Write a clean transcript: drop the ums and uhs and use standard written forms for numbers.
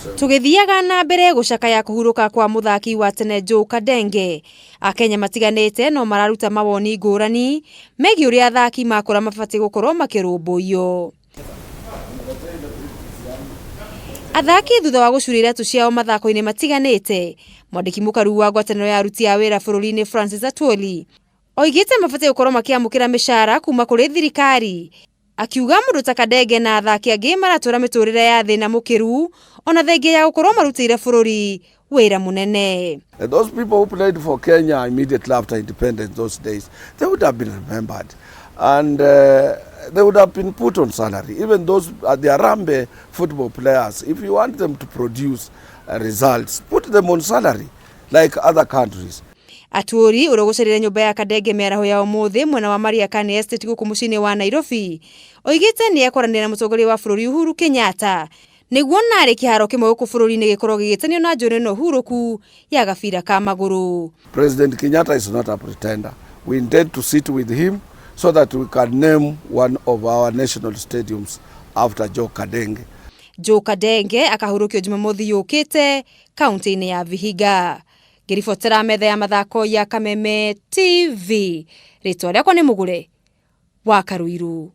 Tũgĩthiaga na mbere gũcakaya kũhurũka kwa mũthaki wa tene Joe Kadenge, Akenya matiganĩte no mararuta mawoni ngũrani megiĩ ũrĩa athaki makũra mabatiĩ gũkorwo makĩrũmbũiyo. Athaki thutha wa gũcuria iratũ ciao mathako-inĩ matiganĩte, mwandĩki mũkaru wa ngwatanĩro ya aruti a wĩra bũrũri-inĩ Francis Atwoli oigĩte mabatiĩ gũkorwo makĩamũkĩra mĩcara kuma kũrĩ thirikari. Akiuga mũndũ ta Kadenge na athaki angĩ maratũra mĩtũrĩre ya thĩna mũkĩru ona thengia ya gũkorwo marutĩire bũrũri wĩra mũnene. And those people who played for Kenya immediately after independence those days, they would have been remembered. And they would have been put on salary. Even those, the Harambee football players, if you want them to produce results, put them on salary like other countries. Atwoli ũrĩa ũgũcerire nyũmba ya Kadenge mĩaraho ya ũmũthĩ mwena wa Mariakani Estate gũkũ mũciĩ-inĩ wa Nairobi oigĩte nĩ ekwaranĩria na mũtongoria wa bũrũri Uhuru Kenyatta nĩguo narĩ kĩharo kĩmwe gũkũ bũrũri-inĩ gĩkorwo gĩgĩtanio na njũrĩ ĩno hurũku ya gabira ka magũrũ. President Kenyatta is not a pretender. We intend to sit with him so that we can name one of our national stadiums after Joe Kadenge. Joe Kadenge akahurũkio Jumamothi yũkĩte kaunti-inĩ ya Vihiga. Ngĩribotera metha ya mathako ya Kameme TV, rĩtwa rĩakwa nĩ Mũgũre wa Karuiru.